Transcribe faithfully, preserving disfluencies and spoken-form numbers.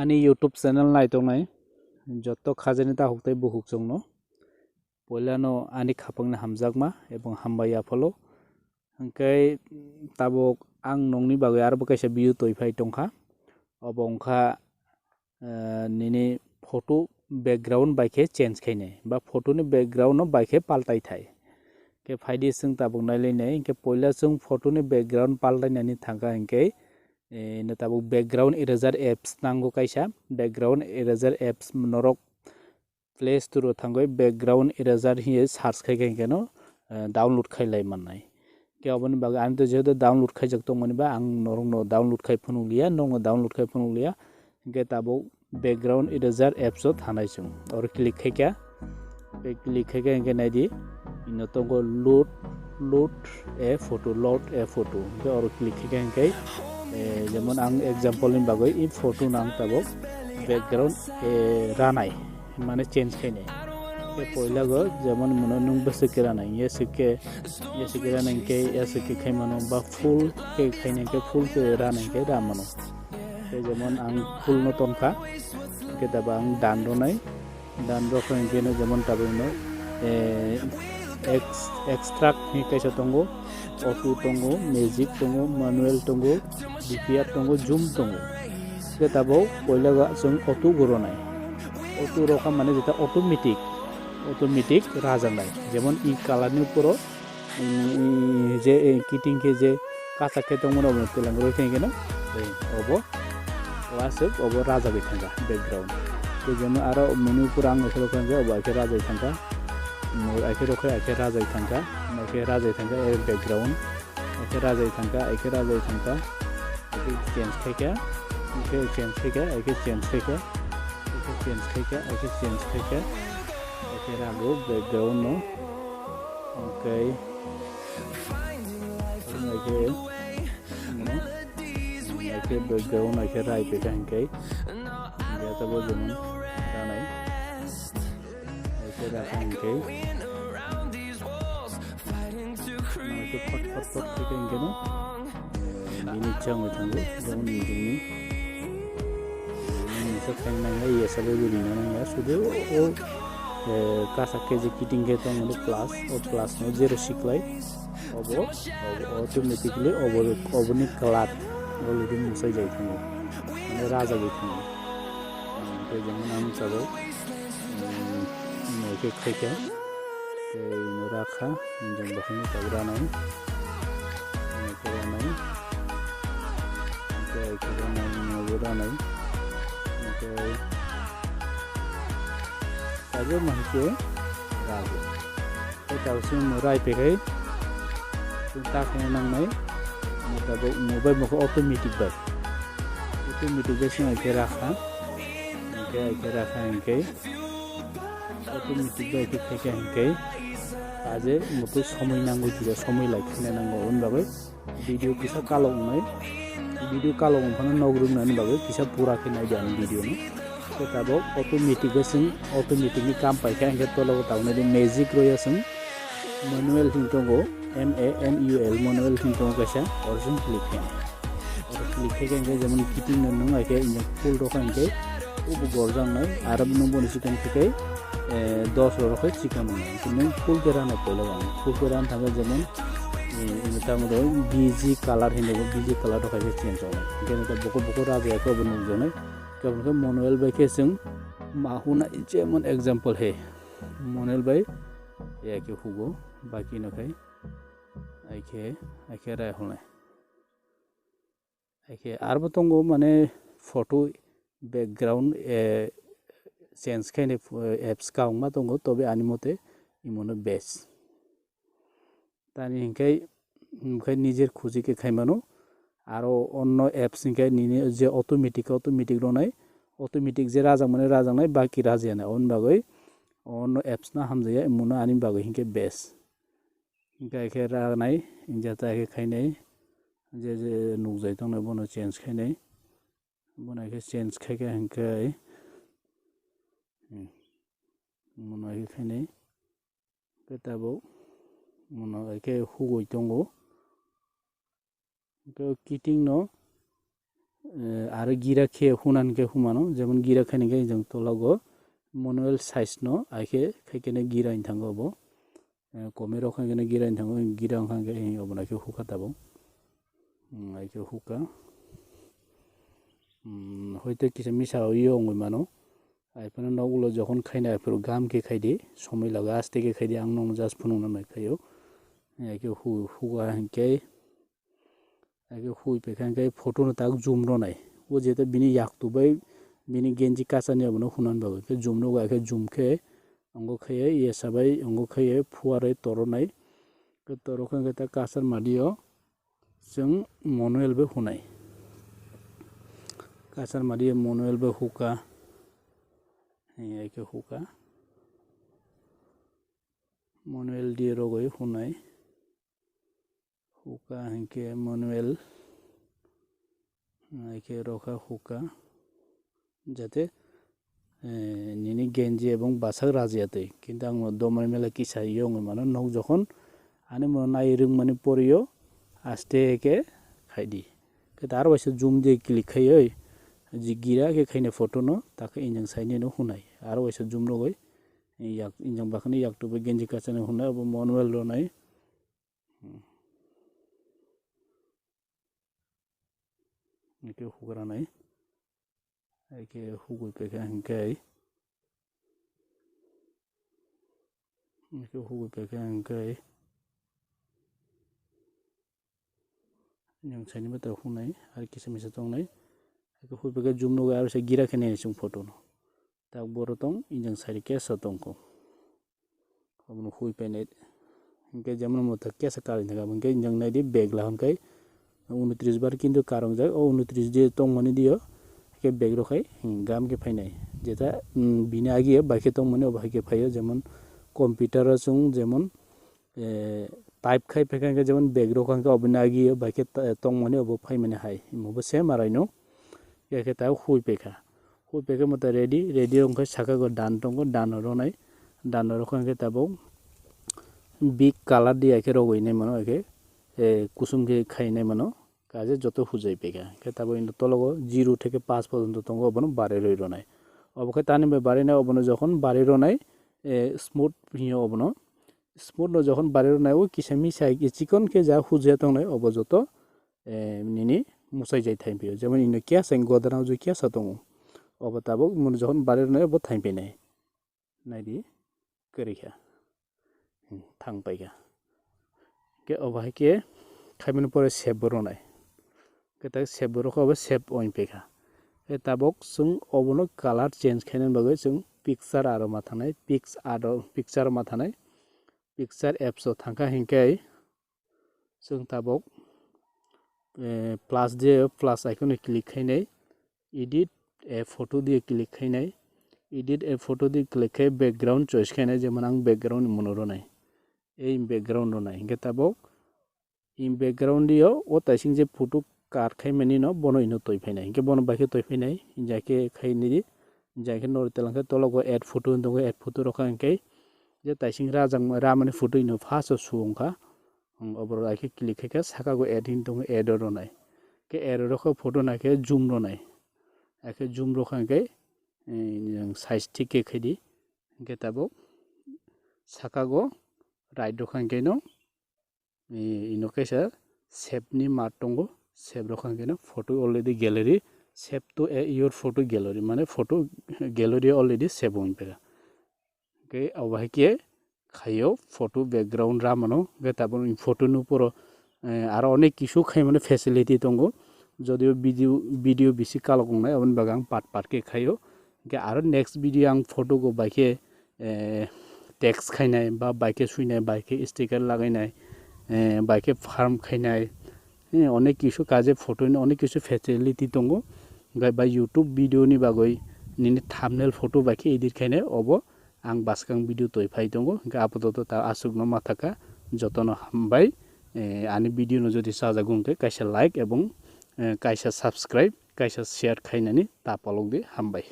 Ani YouTube channel naitongnai joto khajani takhuk tei bukhuk chwngno poilano ani khapangni hamjakma ebong hambai yaphalo. Hwnkhe tabuk ang nongni bagwi aro bo kaisa video twi phai tongkha. Obo wngkha, eh, nini photo background bai khe change khainai ba photo ni background no bai khe paltai thai. Khe phaidi chwng tabuk nailainai, hwnkhe poila chwng photo ni background paltainani thangkha hwnkhe, eh, ino tabuk background eraser apps nango kaisa. Background eraser apps norok Play Store o thangwi background eraser hiye search khai khe hwnkhe no, eh, download khai lai mannai. Khe oboni bagwi ani to jehetu download khaijak tongmani ba ang norokno download khai phunukliya, nokno download khai phunukliya. Hwnkhe tabuk background eraser apps o thanai chwng. Oro click khai kha. Tei click khai khe hwnkhe naidi, ino tongo load, load a photo, load a photo. Hwnkhe oro click khai khe hwnkhe, eh, jemon ang example ni bagwi i photo no ang tabuk background, eh, ranai, mane change khainai. Tei poila go jemon mono nwng bwswk khe ranai, ya swk khe, ya swk khe ranai hwnkhe, ya swk khe khai mano, ba full khe khainai hwnkhe full khe ranai hwnkhe ra mano. Tei jemon ang full no tonkha, hwnkhe tabuk ang done rwnai. Done rwkha hwnkhe no jemon tabukno, eh, ex-, extract hinwi kaisa tongo, auto tongo, magic tongo, manual tongo, D P R tongo, zoom tongo. Hwnkhe tabuk poila ga chwng auto go rwnai. Auto rwkha mane jeta automatic, automatic rajaknai. Jemon i color ni uporo, mm, je, eh, kiting khe je kasak khe tongmani obo twlang rwi khe hwnkhe no, eh, obo. O aswk obo rajagwi thangkha background. Tei jemon aro menu pura ang naisalo khe obo hai khe rajagwi thangkha. Mo hai khe rokhe hai khe rajagwi thangkha. Hai khe rajagwi thangkha, eh, background. Hai khe rajagwi thangkha, hai khe rajagwi thangkha. Hai khe change khaikha. Hai khe change khaikha, hai khe change khaikha. Hai khe change khaikha, hai khe change khaikha. Hai khe rago background no. Okay. Hai khe. Hai khe background hai khe rai peka hwnkhe. Hwnkhe tabuk jemon ranai. Hai khe rakha hwnkhe. Hai khe phot phot phot khe hwnkhe no. Nini changwi thango jemon nini. Nini sa khaina nangya, yasa bo rina nangya. Sudu o, eh, kasak khe je kiting khe tongmani plus, o plus no zero siklai. Obo, obo automatically obo, oboni color already musai jai thango. Mane rajagwi thango. Tei jemon ang tabuk, um, nai khe khai kha. Tei ino rakha, jeng bo kheno tabuk ranai. Nai khe ranai. Tei khe ranai, ino bo ranai. Tei tabuk ma hai khe rago. Tei tabuk chwng rai pekhai chwng ta khaina nangnai. Tabuk mobile mokhe automatic bai. Automatic bai chwng hai khe rakha. Hwnkhe hai khe rakha hwnkhe automatic bai khe khaikha hwnkhe. Aje mutu somoi nangwi kisa somoi lai khaina nango hwn bagwi. Video kisa kalok wngnai, video kalok wngphano nog rwknani bagwi kisa pura khe naidi ani video no. Tei tabuk automatic o chwng automatic ni kam paikha, hwnkhe tola o tabuk naidi magic rwya chwng manual hwn tongo, M A N U L, manual hwn tongo kaisa, oro chwng click khainai. Oro click khaikhe hwnkhe jemon kiting no nwng hai khe full rwkha hwnkhe ubo gorjaknai, aro nwng boni chikon khe, eh, dos rok khe chikon wngnai. Nwng full khe ranai poila o ang full khe ran thangkhe jemon, eh, tamo do B G color hinwi bo B G color rok hai khe change wngnai. Hwnkhe nokha bukur bukur rajaya khe obo nukjaknai. Khe manual bai khe chwng ma hwnai jemon example he. Manual bai ya khe hugo baki no khai ai khe, ai khe rai hwnai. Hai khe arbo tongo mane photo background, eh, change khainai, eh, apps kwbangma tongo, tobe ani mote imono best. Tani hinkhe, hinkhe nijer khuji khe khaimano. Aro onno apps hinkhe nini je automatic, automatic rwnai, automatic je rajakmani rajaknai, baki rajakya nai. Aboni bagwi onno apps no hamjakya, imono ani bagwi hinkhe best. Hinkhe hai khe ranai, jata khe khainai, je je nukjai tongnai bono change khainai, bono hai khe change khai khe hinkhe, hmm, bono hai khe khainai, khe tabuk bono hai khe hugui tongo. Hwnkhe o kiting no eh, aro gira khe hunan khe humano, jemon gira khaini khe jeng tologo manual size no, ai khe khai khe gira wng thango obo. Eh, komero khai khe gira wng thango, gira wng kha khe obo nai khe hukha tabuk. Hmm, ai khe hukha. Hmm, hoite kisa misa yo wngwi mano. Ai phano nok ulo jokhon khaina aphuru gam khe khaidi, somoi laga aste khe khaidi, ang nokno just phunukna nai khaio. Ai khe hu-, huga hinkhe, ai khe hui pekha hinkhe photo no tak zoom rwnai. O jeta bini yaktu bai bini genji kachani abono hunan bagwi khe zoom rwgo, ai khe zoom khe ongo khaye yesa bai ongo khaye phuarwi toronai. Khe torokha hinkhe tak kachar madio. Chwng manual bai hunai. Kachar mari manual bai huka. Hai khe huka. Manual di rogwi hunai. Huka hinkhe manual. Hai khe rokha huka. Jate eh, nini genji ebong bwsak rajiya twi. Kintu ang no domani mela kisa yongwi mano. Nok jokhon ani mono nai rwngmani porio aste khe khaidi. Khe ta aro waisa zoom de click khaiwi, je gira khe khaina photo no, ta khe injang saini no hunai. Aro waisa zoom rogwi, yak, injang bakhani yaktu bai genji kachani hunai, obo manual rwnai. Hmm. Hwnkhe hugra nai. Hai khe hugui paikha hinkhe, hai khe hugui paikha hinkhe, yang saini bata hunai, ar kisa misa tongnai. Hai khe hugui paikha zoom nugui aro se gira khe nai chwng photo no. Tak boro tong, injang sari kesa tongkho. Obono hui painai. Hinkhe jemon mo tak kesa karwi thangkha, hinkhe injang naidi bag lahon khai unotris bar kintu karongjak. O unotris de tongmani dio, hinkhe bag rok khai, hmm, gam khe phainai. Jeta, hmm, bini agi bai khe tongmani obo hai khe phaio, jemon computer o chwng jemon, eh, type khai phaikha hinkhe jemon bag rok khai khe oboni agi bai khe ta-, tongmani obo phaimani hai. Omo bo same araino. Khe ta hui paikha. Hui paikhe mota ready, ready wngkhe saka go dan tongo, dan ronai, dan rokha khe tabuk big color di akhe rogwi nai mano, akhe, eh, kusum khe khai nai mano, kaje joto hujai paikha. Khe tabuk ini tologo zero theke paanch porjonto tongo, obono bari rwi ronai. Obo khe tani bai bari nai, obono jokhon bari ronai, eh, smooth hiyo obono. Smooth no jokhon bari ronai, o kisa misa chikon khe ja hujai tongnai, obo joto eh, nini musai jai thaimpio. Jemon ino kya sa godana uju kya sa tongo. Obo tabuk mun jokhon bari rwnai obo thaimpinai. Naidi kwrwi kha. Hmm, thang paikha. Khe obo hai khe khaimani pore save bo rwnai. Khe tak save bo rwkha obo save oin paikha. Khe tabuk chwng obono color change khainani bagwi chwng picture aro ma thangnai, pix aro picture ma thangnai. Picture apps o thangkha hinkhe chwng tabuk, eh, plus de plus icon o click khainai, edit a photo de click khainai, edit a photo de click khai background choice khainai, jemon ang background ni mano rwnai, ei background rwnai hinkhe tabuk in background dio o taising je photo kar khaimani no bono ino toi phainai hinkhe bono bai khe toi phainai hinkhe khe khainidi hinkhe nori telangkhe tologo add photo hinwi tongo add photo rokha hinkhe je taising rajak ramani photo ino first o su wngkha. Hmm, oborok hai khe click khai khe saka go add hinwi tongo, add o rwnai. Khe add o rwkha photo nai khe zoom rwnai. Hai khe zoom rwkha hinkhe, eh, size thik khe khaidi. Hinkhe tabuk saka go right rwkha hinkhe no, eh, ino kaisa save ni mat tongo. Save rwkha hinkhe no photo already gallery, save to a your photo gallery, mane photo gallery already save wngwi paikha. Hinkhe obo hai khe khaio photo background ramano, hinkhe tabuk photo ni uporo, eh, aro onek kisu khaimani facility tongo. Jodio video, video bisi kalok wngnai, aboni bagwi ang part part khe khaio. Hinkhe aro next video ang photo go bai khe, eh, text khainai, ba bai khe swinai, bai khe sticker lagainai, eh, bai khe farm khainai, eh, onek kisu kaje photo ni onek kisu facility tongo. Hinkhe bai YouTube video ni bagwi nini thumbnail photo bai khe edit khainai, obo ang bwskang video toi phai tongo, hinkhe apatot ta aswkno ma thaka, jotono hambai. Eh, ani video no jodi chajago hinkhe kaisa like ebong, eh, kaisa subscribe, kaisa share khainani ta palok di, hambai.